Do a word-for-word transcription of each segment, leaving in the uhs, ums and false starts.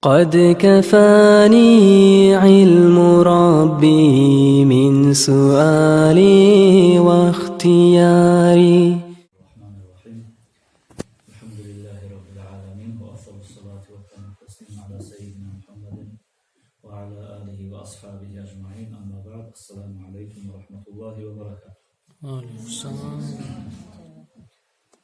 قد كفاني علم ربي من سؤالي واختياري. الرحمن الرحيم. الحمد لله رب العالمين، وأفضل الصلاة وأتم التسليم على سيدنا محمد وعلى آله وأصحابه أجمعين. أما بعد، السلام عليكم ورحمة الله وبركاته. Алейкум салам.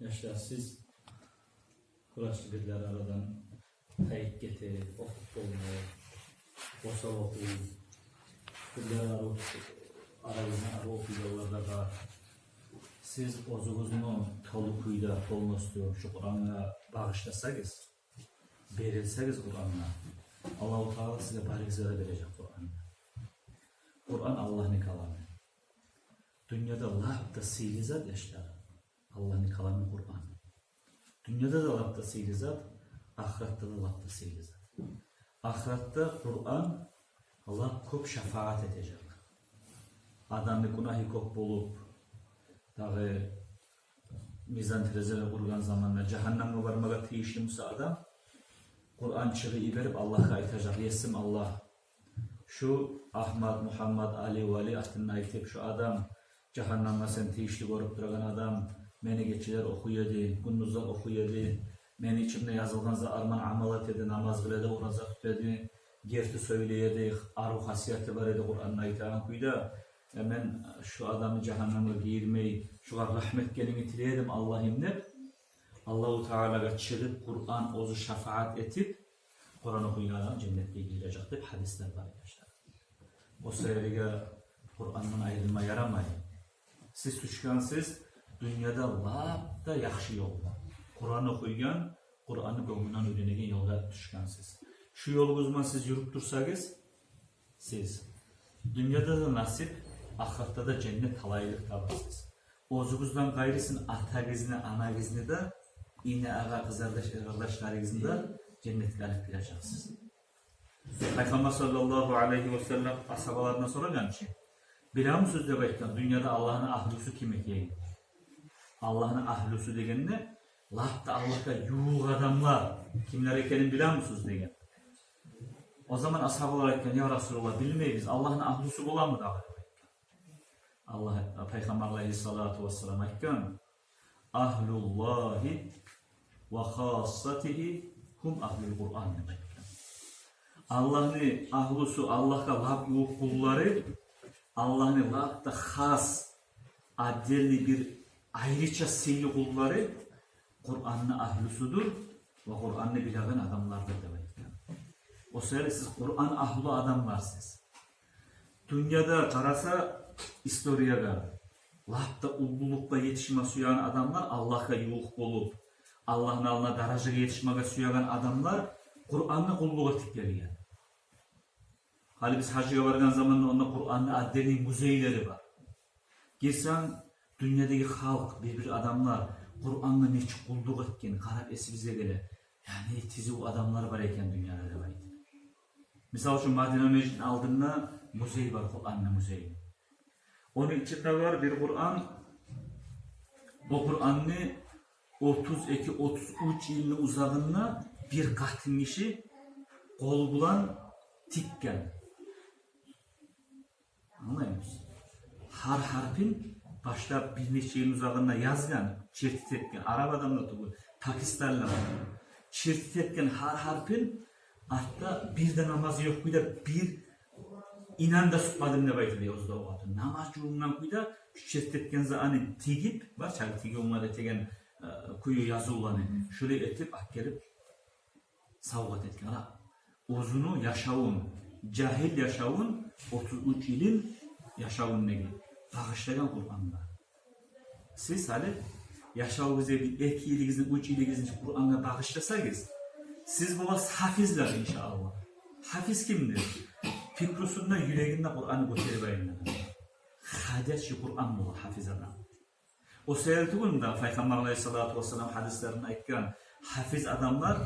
Яшлар, сиз курач бирлер арадан тайып гетип, охуп болмай, босап охуй, бирлер арив, арив, арив охуйгъанлар да бар. Сиз оьзюгюзню толу кюйде, полностью шу Къурангъа багъышласагъыз, берилсегиз Къурангъа, Аллагьу Таала сизге, баригизге де бережек Къуранны. Къуран Аллагьны каламы. Дюньяда лап да сыйлы зат, яшлар, Аллагьны каламы Къуран. Дюньяда да лап да сыйлы зат, ахыратда да лап да сыйлы зат. Ахыратда Къуран лап кёп шафагьат этежек. Адамны гюнагьы кёп болуп, дагъы мизан терезелер ургъан заманда жагьаннемге бармагъа тийишли буса адам, Къуран чыгъып йиберип, Аллагьгъа айтажакъ: «Есим Аллагь, шу Агьмат, Мугьаммат, Али, Вали атын айтып, шу адам, жагьаннемге сен тийишли гёрюп турагъан адам, мени гечелер охуй эди, гюндюзлер охуй эди, мени ичимде язылгъан затлар булан амал эте эди, намаз къыла эди, ораза тута эди, герти сёйлей эди, арив хасияты бар эди, Къуранда айтагъан кюйде. Э, мен шу адамны жагьаннемге гийирмей, шугъар рагьмат этгенингни тилей эдим, Аллагьым», — деп, Аллагьу Таалагъа чыгъып, Къуран оьзю шафагьат этип, Къуран охуйгъан адам женнетге гирежек деп гьадислер бар, яшлар. О саялы Къурандан айрылма ярамай. Сиз тюшгенсиз дюньяда лап да яхшы ёлгъа. Къуран охуйгъан, Къуранны гёнгюнден уьйренеген ёлгъа тюшгенсиз. Шу ёлугъуз булан сиз юрюп турсагъыз, сиз дюньяда да насип, ахыратда да женнет, талайлыкъ табарсыз. Оьзюгюзден къайрысын атагъызны, анагъызны да, ине-агъа, къызардаш, эркъардашларыгъызны да женнетге алып гирежексиз. Пайхаммар саллаллагьу алайгьи ва саллам асгьабаларына сорагъан чы: «Билемисиз, — деп айтгъан, — дюньяда Аллагьны агьлюсю ким экенин?» Аллагьны агьлюсю дегенде, лап да Аллагьгъа ювукъ адамлар кимлер экенин билемисиз деген. О заман асгьабалар айтгъан: «Я Расулаллагь, билмейбиз, Аллагьны агьлюсю боламы дагъы?» — деп айтгъан. Аллагь, Пайхаммар алайгьиссалату вассалам айтгъан: «Агьлуллагьи ва хассатигьи гьум агьлул Къуран», — деп айтгъан. Аллагьны агьлюсю, Аллагьгъа лап ювукъ къуллары, Аллагьны лап да хас, отдельный бир, айрыча сыйлы къуллары Къуранны агьлюсюдюр ва Къуранны билеген адамлардыр деп айтгъан. О саялы сиз Къуран агьлю адамларсыз. Дюньяда къараса историягъа, лап да уллулукъгъа етишме сюеген адамлар, Аллагьгъа ювукъ болуп, Аллагьны алдына даражагъа етишмеге сюеген адамлар Къурангъа къуллукъ этип гелген. Гьали биз гьажгъа баргъан заманда онда Къуранны отдельный музейлери бар. Гирсенг, дюньядагъы халкъ, бир-бир адамлар Къурангъа нечик къуллукъ этген, къарап эсибизге геле. Яни, тизив адамлар бар экен дюньяда деп айтып. Мисал учун, Мадина межитни алдында музей бар, Къуранны музейи. Ону ичинде бар бир Къуран. О Къуранны отуз эки, отуз уьч йылны узагъында бир къатын гиши къолу булан тикген. Англаймысыз? Гьар гьарпын башлап бир нече йыл узагъында язгъан, чертит этген, араб адам да тюгюл, пакистанлы. Чертит этген гьар гьарпын, артда бир де намазы ёкъ кюйде, бир инан да сукъмадым деп айта, дей, оьзю де о къатын. Намаз жувунгъан кюйде чертит этген затны тигип, бар чы гьали тигип, онда этеген, э, кюю язывланы, шолай этип алып гелип савгъат этген. Ана, оьзюню яшавун, жагьил яшавун, отуз уьч йылын яшавун неге багъышлагъан Къурангъа. Сиз гьали яшавугъузну бир эки йылыгъызны, уьч йылыгъызны Къурангъа багъышласагъыз, сиз боласыз гьафизлер, иншааллагь. Гьафиз кимдир? Пикрусунда, юрегинде Къуранны гётерип айланагъан. Гьадачы Къуран бола гьафиз адам. О саялы тюгюлмю дагъы Пайхаммар алайгьиссалату вассалам гьадислеринде айтгъан: «Гьафиз адамлар,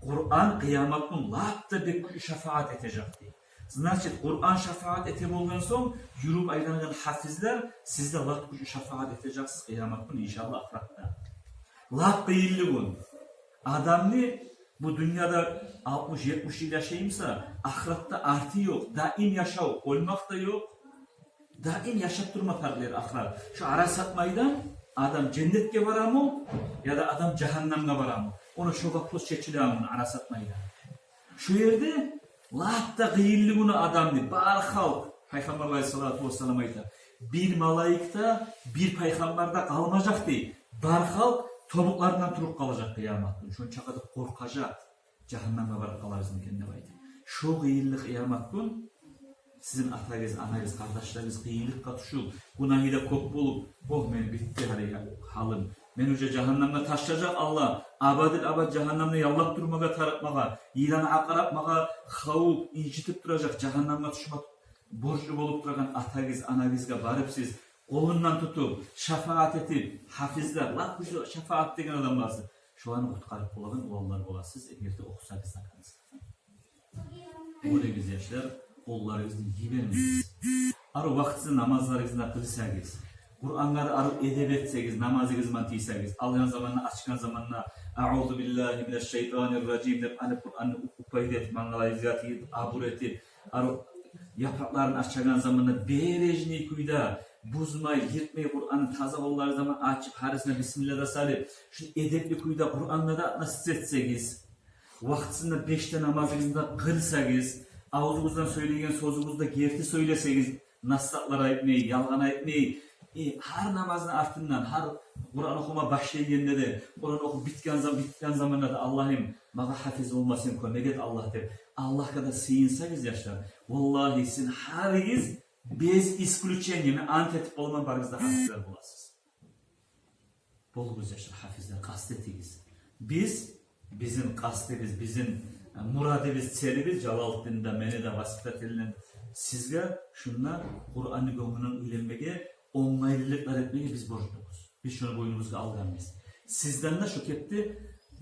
Къуран къыямат гюн лап да бек кючлю шафагьат этежек», — дей. Значит, Къуран шафагьат эте болгъан сонг, юрюп айланагъан гьафизлер, сиз де лап кючлю шафагьат этежексиз къыямат гюн, иншааллагь, ахыратда. Лап къыйынлы гюн. Адамны Бу дюньяда алтмыш, етмиш йыл яшаймыса, ахыратда арты ёкъ, даим яшав, оьлмек де ёкъ. Даим яшап турма тарыкълар ахырат. Шо арасатмайдан адам женнетге барамы, яда адам жагьаннамгъа барамы? Ону шо вопрос чечиле, ону арасатмайдан. Шо ерде лап да къыйынлы гюню адамны, бар халкъ, Пайхаммар алайгьиссалату вассалам айта, бир малайик де, бир пайхаммар да къалмажакъ дей. Бар халкъ тобукъларындан туруп къалажакъ къыямат гюн. Шончакъы да къоркъажакъ. Жагьаннамгъа барып къаларбызмы экен деп айтып. Шо къыйынлы къыямат гюн сизин атагъыз, анагъыз, къардашларыгъыз къыйынлыкъгъа тюшюп, гюнагьы да кёп болуп, огь, мен битди гьали гьалым. Мен уже жагьаннамгъа ташлажакъ Аллагь. Абадил абад жагьаннамда яллап турмагъа тарыкъ магъа. Йылан-акъарап магъа хавуп, инжитип туражакъ, жагьаннамгъа тюшме борчлу болуп турагъан атагъыз, анагъызгъа барып сиз къолундан тутуп, шафаат этип, гьафизлер, лап гючлю шафаат этеген адамларсыз. Шоланы къутгъарып болагъан уланлар боласыз, эгер де охусагъыз да. Оьлегиз, яшлар, къолларыгъызны йибермегиз. Арив вакътисинде намазларыгъызны да къылсагъыз, Къурангъа да арив эдеп этсегиз, намазыгъыз булан тийсегиз, алгъан заманда, ачгъан заманда «Аузу биллагьи минаш шайтанир ражим» деп алып, Къуранны укъуп пайда этип, мангалайыгъызгъа тийип, абур этип, арив япыракъларын ачагъан заманда бережный кюйде, бузмай, йыртмай Къуранны, таза къолларыгъыз булан ачып, гьарисине бисмилла да салып, шо эдепли кюйде Къурангъа да относиться этсегиз, вакътисинде беш де намазыгъызны да къылсагъыз, авзугъуздан сёйлейген сёзюгюзню де герти сёйлесегиз, насигьатлар айтмай, ялгъан айтмай, э, гьар намазны артындан, гьар Къуран охума башлайгъанда да, Къуран охуп битген зам-, битген заманда да: «Аллагьым, магъа гьафиз болмасам, кёмек эт, Аллагь», – деп, Аллагьгъа да сыйынсагъыз, яшлар, валлагьи, сиз гьаригиз, без исключения, мен ант этип боламан, барыгъыз да гьафизлер боласыз. Болугъуз, яшлар, гьафизлер, къаст этигиз. Биз, бизин къастыбыз, бизин, э, мурадыбыз, целибиз, Жалалтдинни де, мени де, воспитательни, сизге шунда Къуранны гёнгюнден уьйренмеге, онгайлылыкълар этмеге биз борчлубуз. Биз шону бойнубузгъа алгъанбыз. Сизден де шо кепде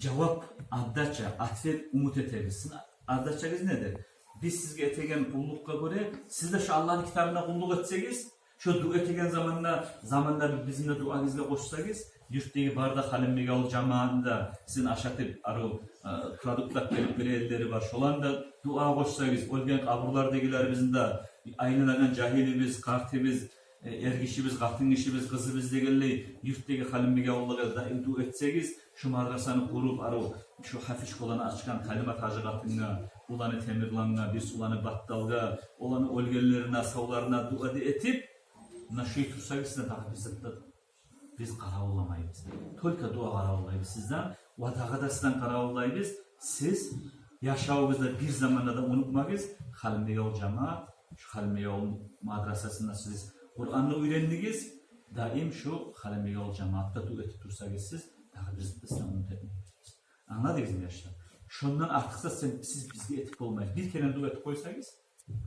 жавап, отдача, ответ умут этебиз. Сизин отдачагъыз недир? Биз сизге этеген къуллукъгъа гёре сиз де шо Аллагьны китабына къуллукъ этсегиз, шо дуа этеген заманда, заманда бизин де дуагъызгъа къошсагъыз, юртдагъы бары да Халимбекавул жамаатны да сизин ашатып, арив, э, продукт алып гелип бере эрлери бар, шоланы да дуагъа къошсагъыз, оьлген къабурлардагъыларыбызны да, айланагъан жагьилибиз, къартыбыз, э, эргишибиз, къатынгишибиз, къызыбыз дегенлей, юртдагъы Халимбекавуллагъа да дуа этсегиз, шо мадрасаны къуруп, арив шо гьафиз школаны ачгъан Халимат гьажи къатынгъа, уланы Темирлангъа, бирси уланы Батталгъа, оланы оьлгенлерине, савларына дуа да этип, муна шо турсагъыз, сизден дагъы бир зат да биз къаравулламайбыз. Только дуа къаравуллайбыз сизден, ва дагъы да сизден къаравуллайбыз. Сиз яшавугъузда бир заманда да унутмагъыз, Халимбекавул жамаат, шо Халимбекавул мадрасасында сиз Къуранны уьйрендигиз, даим шо Халимбекавул жамаатгъа дуа этип турсагъыз сиз, дагъы бир зат да сизден унут этмейбиз. Англадыгъызмы, яшлар? Шондан артыкъ зат сен, сиз бизге этип болмайсыз. Бир керен дуа этип къойсагъыз,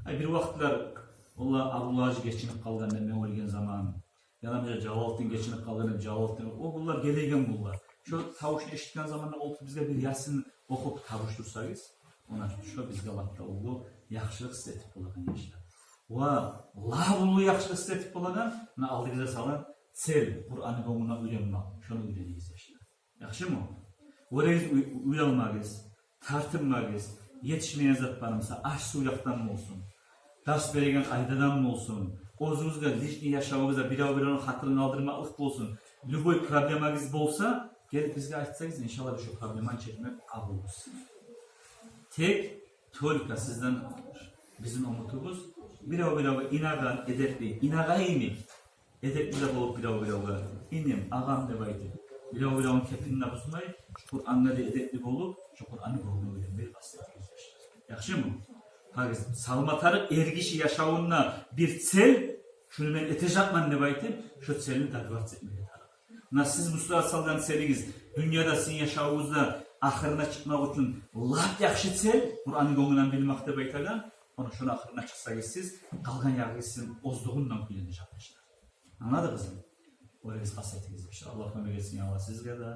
ай, бир вакътилер, валла, Абдулла гьажи гечинип къалгъан деп мен оьлген заман, яда бир Жалалтдин гечинип къалгъан деп Жалалтдин, о гюнлер гелеген гюнлер. Шо тавушну эшитген заманда олтуруп бизге бир Ясин охуп табушдурсагъыз, она шо бизге лап да уллу яхшылыкъ сиз этип болагъан, яшлар. Ва лап уллу яхшылыкъ сиз этип болагъан, муна алдыгъызгъа салгъан цель, Къуранны гёнгюнден уьйренмек, шону уьйренигиз, яшлар. Яхшымы? Оьлегиз, уй-, уялмагъыз, тартынмагъыз, етишмеген зат бар буса, аш-сув якъдан болсун, дарс береген къайдадан болсун, оьзюгюзге, личный яшавугъузда бирев-биревню хатирин къалдырмакълыкъ болсун. Любой проблемагъыз болса, гелип бизге айтсагъыз, иншаллагь, биз шо проблеманы чечме къабулбуз. Тек только сизден бизин умутубуз, бирев-биревге инагъан, эдепли, инагъан йимик эдепли де болуп, бирев-биревге: «Иним, агъам», – деп айтып, бирев-биревню кепин де бузмай, шо Къурангъа да эдепли болуп, шо Къуранны гёнгюнден уьйренмеге къаст этигиз, яшлар. Яхшымы? Гьагиз, салма тарыкъ эргиши яшавунда бир цель, шуну мен этежекмен деп айтып, шо цельни добиваться этмеге тарыкъ. Муна сиз бу сагьат салгъан целигиз, дюньяда сизин яшавугъузда ахырына чыкъмакъ учун лап яхшы цель, Къуранны гёнгюнден билмек деп айтагъан, ону шону ахырына чыкъсагъыз сиз, къалгъан ягъыгъыз сизин оздугъундан кюйленежек, яшлар. Англадыгъызмы? Оьлегиз, къаст этигиз, яшлар. Аллагь кёмек этсин, я Аллагь, сизге де,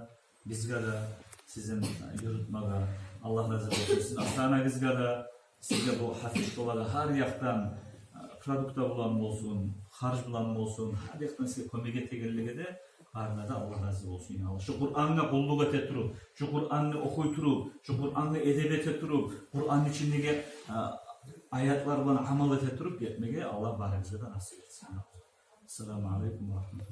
бизге де, сизин, э, юрютмеге. Аллагь рази болсун сизин ата-анагъызгъа да, сизге, бу гьафиз школагъа гьар якъдан, э, продукт булан болсун, харж булан болсун, гьар якъдан сизге кёмек этегенлеге де Барына да Аллагь рази болсун, я Аллагь. Шу Къурангъа къуллукъ эте туруп, шу Къуранны охуй туруп, шу Къурангъа эдеп эте туруп, Къуранны ичиндеги, а, аятлар булан амал эте туруп гетмеге Аллагь барыбызгъа да насип этсин. Ассаламу алейкум ва рагьматуллагь.